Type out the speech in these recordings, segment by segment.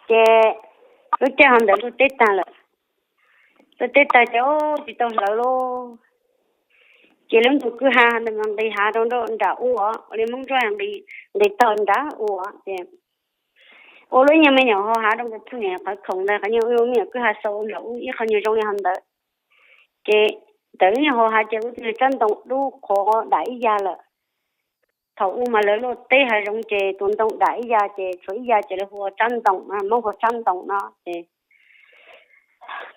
Ces lub caij hov ntawd luaj teb tag lawm, luaj teb tag ces tsis tau hlawv lauj. Ces lub ntu kwj ha ntawd mas nqis hav rau nram ub, ua li Hmoob Ntsuab nqis tog nram ub ces ua lub nyuag me nyuam hau hav rau nkaus phooj ywg qhov khoom ntawd, qhov nyuag me nyuam kwj ha xaus nram ub ib qho nyuag zoo li hov ntawd. Ces ntawm lub nyuag hau hav ces kuj tib neeg tsab ntoo dub qhuav dam ib yam lawm. Thaum ub mas lawv luaj teb hav zoov ces tus ntoo dam ib yam ces tshuav ib yam ces lawv hu ua tsab ntoo, Hmoob hu tsab ntoo no ces,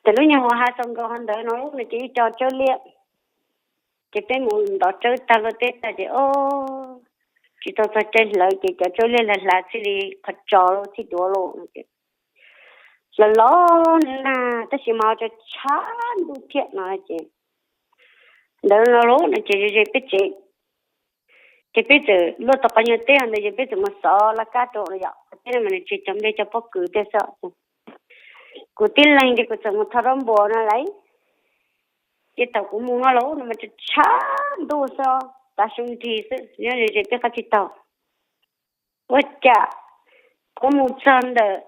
ces lub nyuag hau hav xaus nkaus hov ntawd no lub no ces ib co tsawb liab. Ces peb mus ntov tsawb tag luaj teb tag ces o, tsis tau txog caij hlawv ces cov tsawb liab hlav hlav txij li qhov tsos lawm txij duav lawm no ces hlav los nag tab sis mas tshav ntuj thiab no ces ntawd no lub no ces ze ze peb tsev. Ces peb txawm luaj tau qhov nyuag teb hov ntawd ces peb txawm mus xov laj kab rau yom, qhov teb no mas nws tsis cog nplej cog pob kws tej xwb. Kuv tib leeg ces kuv txawm mus tho rab npuas no lauj. Ces thaum kuv mus no lub no mas tshav ntuj xwb, tav su nrig xwb, nyob ze ze peb qab tsib taug. Ua cas kuv mus txog ntawm,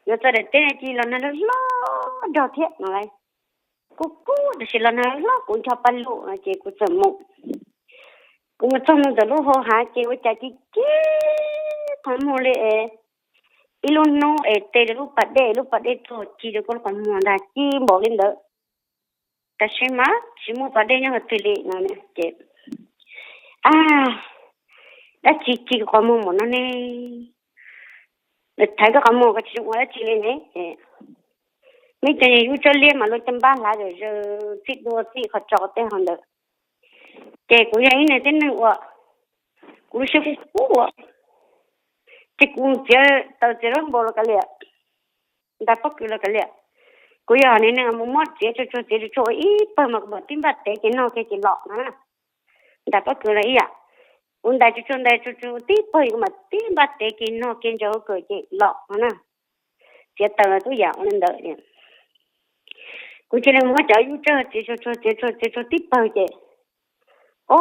yuav txog daim teb no cia li los nag loj loj nrog thiab no lauj. Kub kub tab sis los nag loj kuv ncho paj lug no ces kuv txawm mus. Kuv mus txog mus ntawm lub hau hav ces ua cas ci ci qhov muag li es ib lub hnub es tes rau lub pas dej, lub pas dej tuag ci rau kuv lub qhov muag ntag, ci npaum li ntawd. Tab sis mas tsis muaj pas dej nyob qhov twg li no ces, a, dab tsi ci qhov muag npaum no ne? Thaiv koj qhov muag koj tsis zoo ua dab tsi li ne? Meb cov yus tsawb liab mas luaj caj npab hlav zawm zaws txij duav txij qhov tsos tej hov ntawd. Ces kuv yog ib neeg tib neeg uas kuv lub siab kub kub ua, ces kuv txiav taws txiav rab npuas los kav liam, ntais pob kws los kav liam. Kuv yog hom neeg mus muab txiav tsuag tsuag txiav tsuag tsuag ua ib pawg mas kuv mam tib npaj tev ces noj kiag ces los no na. Ntais pob kws los ib yam, kuv ntais tsuag tsuag ntais tsuag tsuag ua tib pawg kuv mam tib npaj tev ces noj kiag ntsaws hauv kawm ces los no na. Txiav taws los tub yam ua li ntawd. Kuv cia li muab cov yub tsawb txiav tsuag tsuag txiav tsuag txiav tsuag tib pawg ces, o,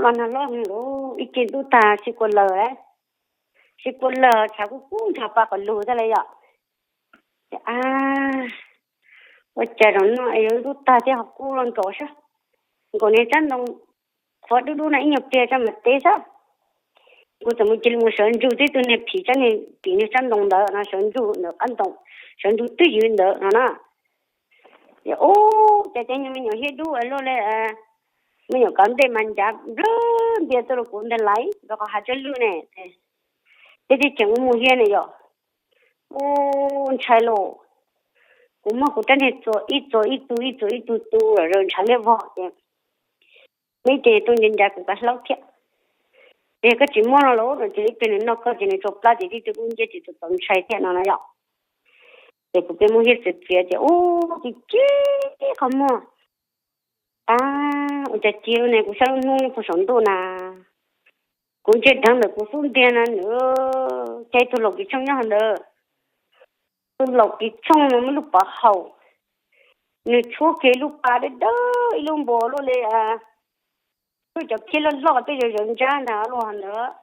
los nag loj heev lauj, ib ce ntuj tag sib kua lawg, sib kua lawg tshav kub kub nrog pa qhov lug thiab lauj yom. Ces a, ua cas zaum no es yuav ntuj tag thiab ho kub los nkaus sab, nkaus niag tsab ntoo qhuav dub dub no ib nyuag pliag tso mam tev xwb. Kuv txawm mus cia li mus sawv ntsug tib tug niag phim tsab niag tim niag tsab ntoo ntawd no, sawv ntsug ntawm qab ntoo, sawv ntsug twb ywv ntawd no na. Ces ub, cas cov nyuag me nyuam hiab dub luaj li me nyuam kav ntej mas ncav nplawg ntias tuaj rau kuv ntag lauj, rau qhov hav tsawb lwj ne. Ces tib cheem mus hiab ne yom, ub, ntshai lauj. Kuv muab kuv rab niag txuas ib txuas ib tug ib txuas ib tug tu los ntshav liab vog ces, neb ces tuaj ncav ncav kuv kav hlaub thiab. Ces yog koj tsis muab no los no ces ib pliag nws noj koj ces nws tsuas plab ces tib tug dub nciab ces txaus ntshai thiab no na yom. Ces kuv pheej muab hiab txiav txiav ces ub, ci ci qhov muag. A, ua cas ci ua ne, kuv saib lub hnub nyob puag saum ntuj na. Kuv ntsia dheev ntawm kuv xub ntiag na nws, ces tus laum kis tshooj nyob hauv ntawd. Tus laum kis tshooj no muaj lub pov haum, nws tshuab kiag lub pa dawb dawb ib lub npua luaj li, luaj cov phiab loj loj tej zaws zawv ntsab ntag luaj hauv ntawd.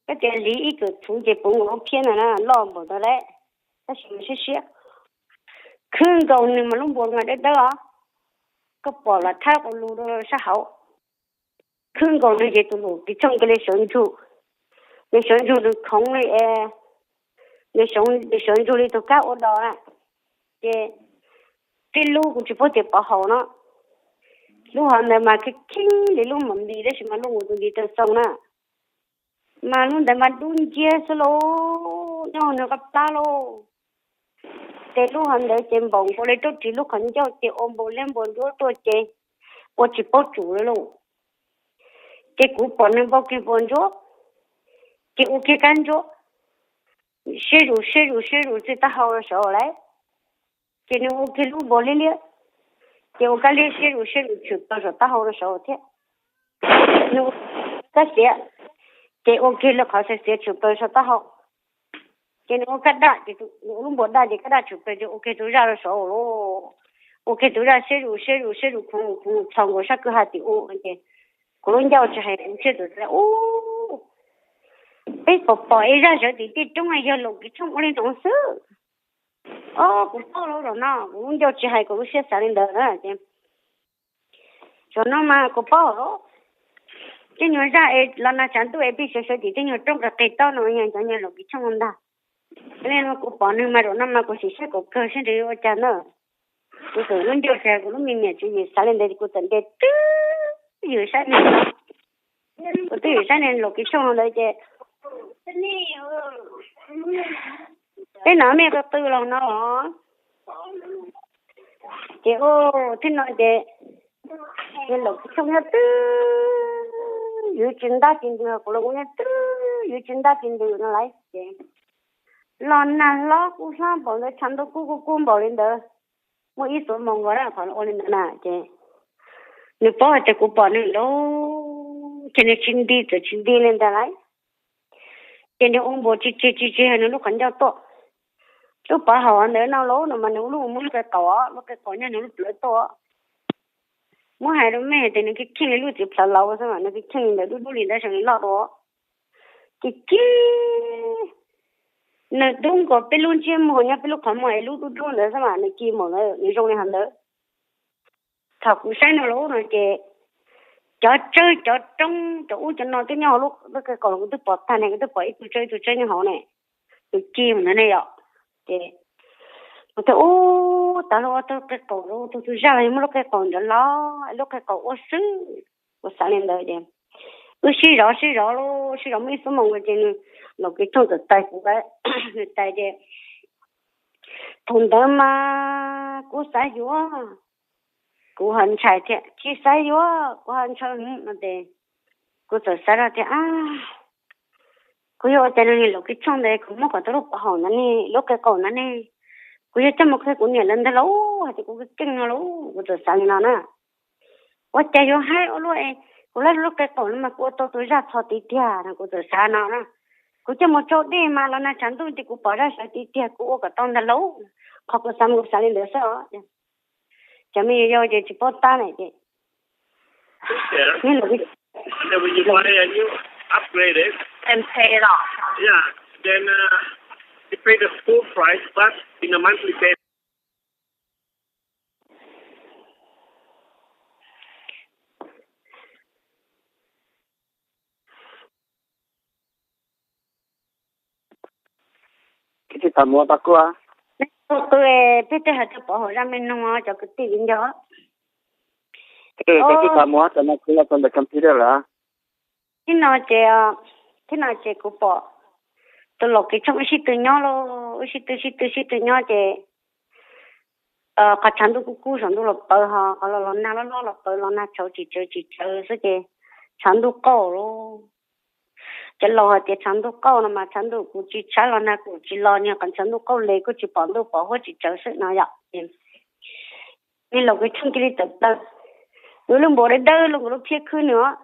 Koj tias hliv ib kawm txhuv ces puv nkaus lub phiab ntag na, loj npaum ntawd lauj, tab sis mas siab siab. Khwb nkaus nws mas lub npua mas dawb dawb os, koj pom los thab qau lug rau sab hauv. Khwb nkaus nws ces tus laum kis tshooj cia li sawv ntsug, nws sawv ntsug nws khoov li, nws sawv ntsug li tus kab ua dos na. Ces tib lub kuv tsis paub tias pov haum no, lub hauv ntawd mas khib khib li lub mom nti tab sis mas luaj nkaus tus ntiv taw xoo na. Mas lub ntawd mas dub nciab xwb lauj, nyob nws qab plab lauj. Ces lub hauv ntawd ces npaum nkaus li rab ris lub qhov ncauj ces ua npaum liab npua ntsuab tuaj ces ua tsis paub tsum li lauj. Ces kuv pom nws npau kiag npua ntsuab, ces ua kiag kab ntsuab, siab zus siab zus siab zus txij taub hau rau saud lawm. Ces nws ua kiag lub npua liab liab, ces ua kab liab siab zus siab zus tshwm plaws saum taub hau rau saud thiab. Nws ua kab xiav, ces ua kiag li qhov xiav xiav tshwm plaws saum taub hau. Ces nws ua kab daj, ces nws ua lub npua daj ces kab daj tshwm plaws ces ua kiag tus zaj rau saud lauj. Ua kiag tus zaj siab zus siab zus siab zus khoov khoov txhos nkaus sab kwj ha tim ub ces kuv lub ncauj tsis hais kuv thiaj txawm tias ub, Peb pom pom ib zaj sawv tim tej roob yog Laus Kiv Tshooj ua li no xwb. Ob, kuv paub lawm no, kuv lub ncauj tsis hais, kuv lub siab xav li ntawd na. Ces zaum no mas kuv paub lawm, tej nyuag zaj es los nag tshav ntuj es pheej sawv sawv tim tej nyuag roob qis qis toj no yog cov nyuag Laus Kiv Tshooj ntag. Li no kuv pom nws mas zaum no mas kuv sim saib kom kawg seb nws yuav ua cas na. Kuv txawm lub ncauj tsis hais, kuv lub me niam tsis yws xav li ntawd, kuv txawm nce twb ywm saib nws, kuv twb ywm saib nws Laus Kiv Tshooj ntawd ces peb no mej qw qw los no los. Ces ua thaum no ces Laus Kiv Tshooj nyob twb ywm tsis ntab tsis ntws, kuv los kuv nyob twb ywm tsis ntab tsis ntws no lawm ces los nag hlob kub hlob npaum ntawd, tshav ntuj kub kub kub npaum li ntawd, muaj ib xuab moos nkaus na qhov ua li ntawd na ces nws paub hais tias kuv pom nws lawm ces nws tsis nti, txawm tsis nti li ntawd lawm. Ces nws ua npuas tsis tseg tsis tseg nws lub qhov ncauj tuaj, lub pov haum ntawd no los no mas nws lub muab lub qe qaum, lub qe qaum nyob nws lub plawv tuaj. Muab hais rau mej hais tias nws kheej kheej li lub txiv plhaws laus xwb mas nws kheej kheej li ntawd, dub dub li ntawd zoo li loj dua. Ces ci nws dub nkaus peb lub ntsiab muag nyob peb lub qhov muag es lub dub dub ntawd xwb mas nws ci mus ntawd nws zoo li hais ntawd. Thaum kuv saib no lawm no ces cov tsawb cov roob cov ub cov no twb nyob hauv lub qe qaum, kuv twb pom tag ne, kuv twb pom ib tug tsawb ib tug tsawb nyob hauv ne, tus ci mus ntawd ne yom. Ces kuv tias ub, tas lub ua tau qe qaum, ua tau tus zaj los yog muab lub qe qaum ntawd los, lub qe qaum ua xwb. Kuv xav li ntawd ces wb sib zov sib zov sib zov muaj ib xuab moos ces nws, Laus Kiv Tshooj txawm tais kuv lawm, nws tais ces thaum ntawd mas kuv xav yuav, kuv ho ntshai thiab, tsis xav yuav kuv ho ntshaw no ces kuv txawm xav zoj tias, kuv yuav ua cas nws niag Laus Kiv Tshooj ntawd kuv muab kom tau lub pov haum ntawd ne, lub qe qaum ntawd ne, kuv yuav coj mus qhia kuv niam lawv ntag lauj, hais tias kuv keej no lauj, kuv txawm xav li no na. Ua cas yuav haib ua luaj, kuv lub qe qaum no mas kuv ua tau tus zaj txho tiag tiag no, kuv txawm xav no na. Kuv coj mus tsau dej mas los nag tshav ntuj ces kuv pom zaj sawv tiag tiag, kuv ua kom tau ntag lauj, qhov kuv xav mas kuv xav li ntawd xwb os. Cov me nyuam yaus ces tsis paub tab na ces Peb twb tham muaj tau kuj, peb twb hais tau pov haum zaj me noog cov kwv tij viv ncaus. Peb twb tham muaj cov no kuj los tau ntawm computer lawm. Tib no ces, tib no ces kuv pom tus Laus Kiv Tshooj wb sib tw nyob lauj, wb sib tw sib tw sib tw nyob ces qhov tshav ntuj kub kub saum ntuj los pawv, ho qhov los los nag loj loj los pawv, los nag tshauv tsis tsawv tsis tsawv xwb ces tshav ntuj qauj lauj. Cov laus hais tias tshav ntuj qauj no mas tshav ntuj kuv tsis tshab los nag kuv tsis los, niag qhov tshav ntuj qauj li kuj tsis pom ntuj pom huab tsis tsawv xwb no yom. Nws Laus Kiv Tshooj cia li tawm plaws, nws lub npuas dawb dawb los nkaus lub phiab khwb nws os.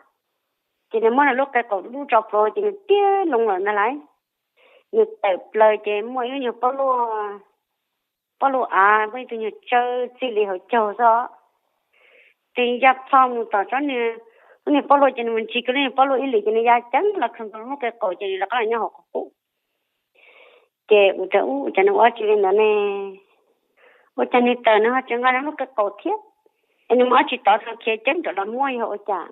Ces nws muab nws lub qe qaum dub tso plhuav ces nws tiag loo lawm ntag lauj. Nws tawm plaws ces muaj ib lub nyuag pob luaj, pob luaj av, muaj ib tug nyuag tsawb txij li hauv caug xwb. Ces ya plho mus tom tsob niag, lub niag pob luaj ces nws mus ntsig kiag lub niag pob luaj ib lwm ces nws ya ceev los khaws nkaus lub qe qaum ces nws rov qab los nyob hauv qhov qub. Ces kuv tias ub, cas nws ua dab tsi li ntawd ne? Ua cas nws tawm nws ho tseem nqa nws lub qe qaum thiab? Es nws mus dab tsi tod tau khiav ceeb rov los muab yog ua cas?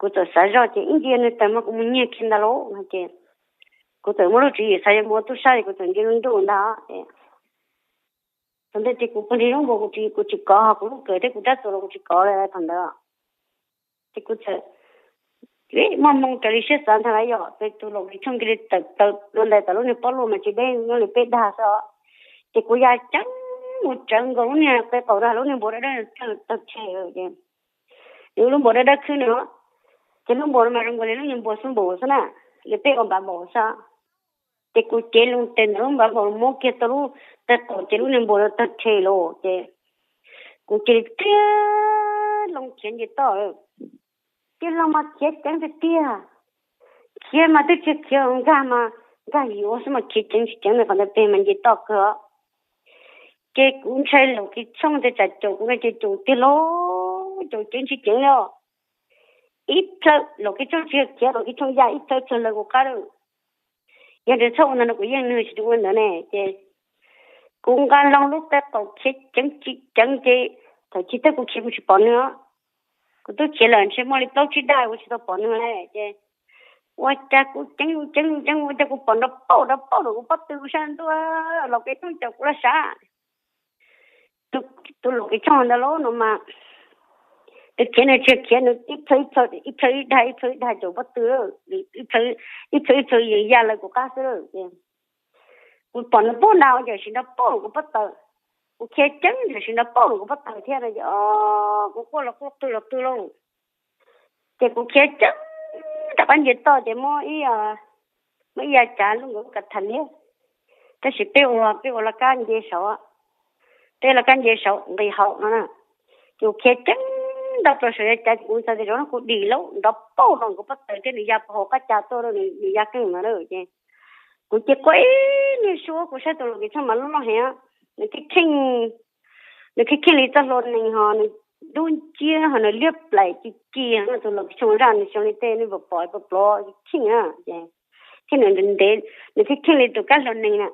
Kuv txawm xav zoj ces ib ntsis nws tawm mas kuv mus nyiag kiag ntag lauj no ces kuv txawm muaj lub tswv yim xav yuav mus ua tub sab es kuv txawm nce lub ntuj ntag. Thaum ntawd ces kuv pw nrog lub npuas, kuv tsis kov, ho kuv lub kawm thiab kuv rab txuas los kuv tsis kov li thaum ntawd. Ces kuv txawm muaj hmoo raws li siab xav ntag lauj, yog peb tus Laus Kiv Tshooj cia li tawm plaws dua ntais tom lub niag pob luaj mas tsis deb, nyob li peb dag xwb os. Ces kuv ya ceeb mus tsawv nkaus lub niag qe qaum rau lub niag npuas dawb dawb tawg tawg tshe ces nws lub npuas dawb dawb khwb no, ces lub npuas no mas zoo nkaus li lub niag npuas xub npum xwb na, li peb ua npav npaum xwb. Ces kuv cev loo tes ntawm lub npav npaum muab kiag tau lub qe qaum ces lub niag npuas no tawg tshe lawm ces kuv cia li tiag loo khiav nce toj. Tiag loo mas khiav ceev tiag tiag, khiav mas twb tsis khiav nkag mas nkag yuav xwb mas khiav ceev tsis ceev ntawm qhov ntawd pem mas nce toj kawg. Ces kuv ntshai Laus Kiv Tshooj tias tsam caum kuv no ces caum tiag loo, caum ceev tsis ceev li os. ib plhaw, Laus Kev Tshooj tsis yog khiav, Laus Kev Tshooj ya ib plhaw txog lawv kuv qab lawm. Yog nws txhob ua ntawd no kuv yeej nws tsis tau ua ntawd ne ces kuv nqa loo lub qe qaum khiav ceev tsis ceev ces thaum chiv teb kuv khiav kuv tsis pom nws os. Kuv twb khiav lawm ntshe muaj li plaub tsib dag kuv tsis tau pom nws li ces ua cas kuv ceev ceev ceev ua cas kuv pom nrov pauj nrov pauj rau kuv pob tw, kuv sab ntuj, Laus Kev Tshooj caum kuv los sav. Tus Laus Kev Tshooj ntawd lauj no mas, nws khiav nws tsis khiav, nws ib plhaw ib plhaw, ib plhaw ib dag ib plhaw ib dag caum pob tw, ib plhaw ib plhaw ya lawv kuv qab xwb ces kuv pom nws pub nrov ua cas sim nrov pauj kuv pob taws. Kuv khiav ceev ces sim nrov pauj kuv pob taws thiab no ces kuv quaj los quaj qw los qw lauj. Ces kuv khiav ceev rov qab nce toj ces muaj ib, muaj ib yav cav lub nkaus lub kav tham liab, tab sis peb ua peb ua laj kab nce saud, peb laj kab nce saud nqis hauv no na. Ces kuv khiav ceev nta plaws saum yav cav ces kuv xav tias zaum no kuv dim lauj, nrov pauj no kuv pob taws thiab nws ya puag hauv qab cav tuaj, nws ya keej mas lauj ces kuv cia quaj ib niag suab kuv saib tus Laus Kev Tshooj mas loj loj heev, nws thiaj kheej, nws thiaj kheej li txoj hlua nees ho nws dub nciab ho nws liab plaim ci ci, tus Laus Kev Tshooj zaj nws xyoo li tej nej puas pom puas plov kheej na ces thiab nws ntev, nws thiaj kheej li tus kab hlua nees na.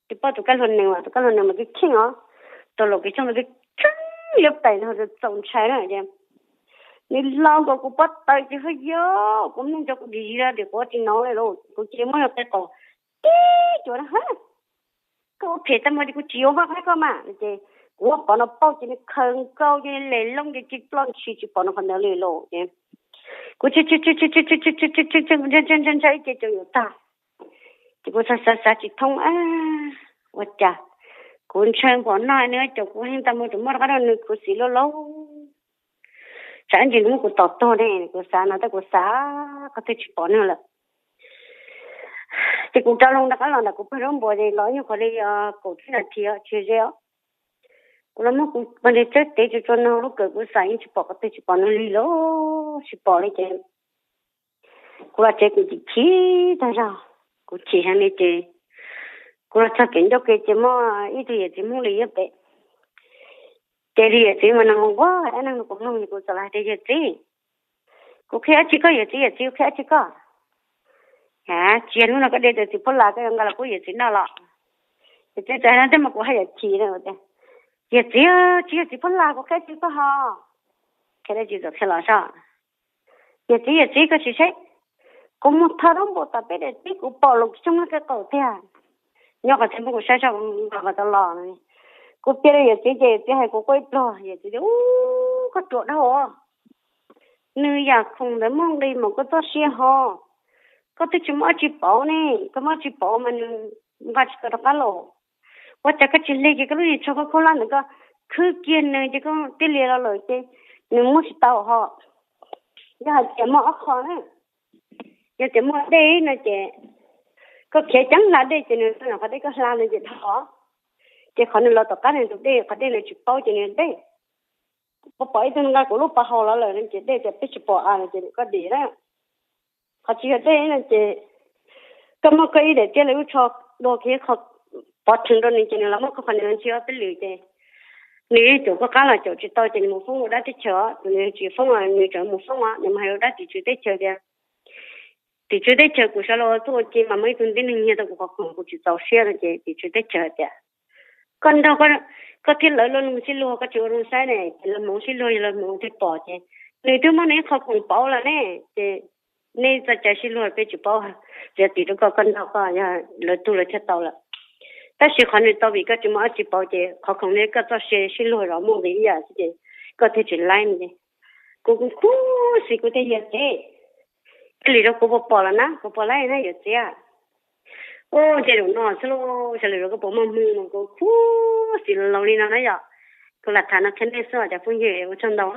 Tus poj tus kab hlua nees, tus kab hlua nees mas thiaj kheej os, tus Laus Kev Tshooj mas thiaj kheej liab plaim ho txaus ntshai na ces nws los nkaus kuv pob taws ces hwj yog kuv mloog cov kuv dim dim quav tsis hnov li lauj, kuv cia li muab qe qaum tib cuam na, koj ua phem tag npaum ces kuv tsis yuav npaj qab koj mas ces kuv muab pov no pauj ces nws khaws nkaus ces nws lem loo ces tsis ploj ntshis tsis pom nws qhov ntawd li lauj ces kuv ntshai ntshai ib ce tsaus yuam tag. Ces kuv xav xav xav tsis thoob, ua cas kuv ntshai npaum no nws caum kuv heev tag npaum tseem muab rov qab rau nws khuv xim luaj lauj. Tsam ntsis nws muab kuv tom tuag ne, kuv xav no tab kuv xav qhov twg tsis pom nws lawm. Ces kuv rov loo rov qab los ntawm kuv pawg zaub npua ces los nyuag qhov li kaum tsib nas this tsis ze os. Kuv los muab kuv pawg ntawd txawb tev tsuas tsuas no lub kawm kuv xav yeej tsis pom qhov twg tsis pom nws li lauj, tsis pom li ces kuv los tsev kuv chim chim tag zog, kuv chim heev li ces kuv los txog pem ncauj ke ces muaj ib tug yawm txiv Hmoob li ib pem. Ces tus yawm txiv mas nws nquag dab neeg rau kuv mloog ces kuv txawm los hais tias yawm txiv, kuv qhia dab tsi koj yawm txiv, yawm txiv kuv qhia dab tsi koj. Tsis yog hnub no koj de tus txiv phuab las koj yuav nqa los pub yawm txiv noj los? Yawm txiv txawm hais no thiab mas kuv haj yam chim tias, yawm txiv, tsis yog txiv phuab las kuv qhia dab tsi koj ho. Qhia dab tsi txawm qhia los saib. Yawm txiv, yawm txiv koj sim saib, kuv mus thawj zaub npua tom peb daim teb kuv pom Laus Kev Tshooj nyob qhov qaum tiag. Nyob qhov twg muab kuv saib saib kuv nqa qhov tau los. Kuv piav rau yawm txiv ces yawm txiv hais kuv quaj ib pliag, yawm txiv tias, ub, koj ruam dhau os. Nws yam khoom ntawd muaj nqis mus koj txoj sia ho. Koj twb tsis muaj dab tsi pauv ne, koj muaj dab tsi pauv mas nws nqa tsis tau rov qab los. Ua cas koj tsis hle kiag koj lub niag tsho khaub khaub hlab ntawd koj khwb kiag nws ces koj thiaj li los lawm ces nws muab tsis tau ho. Yog hais tias muaj ob qho na, yog tias muaj dej no ces koj khiav ceev hla dej ces nws tau nyom qhov dej koj hla no ces dhau. Ces qhov nws los tom qab nws tus dej, qhov dej nws tsis paub ces nws dej. Kuv pom ib tug nqa kuv lub pas haus los lawm no ces dej tias peb tsis pom a no ces koj dim na. Qhov tsis yog dej no ces koj muab koj ib daim tiab lawv lub tsho dua kiag qho pov rhees rau nws ces nws los muab koj qhov nws nthi ob peb lwm ces nws yeej caum koj qab los caum tsis tau ces nws mus foob ua dab teb chaws os. Tus nws tsis foob, nws tseem mus foob os, nws mus hais rau dab tim tswv teb chaws tias tim tswv teb chaws kuv sawv los ua txuj ua ci mas muaj ib tug tib neeg nyiag tau kuv qhov khoom kuv tsis txaus siab no ces tim tswv teb chaws tias koj nrog koj thiab lawv los mus sib luag, koj tsis ua zoo saib ne ces lawv mus sib luag, yog lawv mus thiaj pom ces nws twb muab nws ib qho khoom pauv lawm ne. Ces nej txoj cai sib luag peb tsis paub, tsuas yog tim rau koj, koj nrog koj, yog lawv tug lawv thiaj tau lawm. Tab sis qhov nws tau vim koj tsis muaj dab tsi pauv ces qhov khoom nej koj txoj sia sib luag zov muaj nqis ib yam xwb ces koj thiaj tsis laib ne. Kuv kuj khuv xim kuv tias yawm txiv, cia li rau kuv puas pom lawm na, kuv puas laib na yawm txiv. Ua ntej zaum no xwb lauj, xyov lwm zaus koj puas muaj hmoo mas kuv khuv xim laus li no na yom. Kuv lam tham no qhia nej xwb os cov phooj ywg, ua tsaug ntau.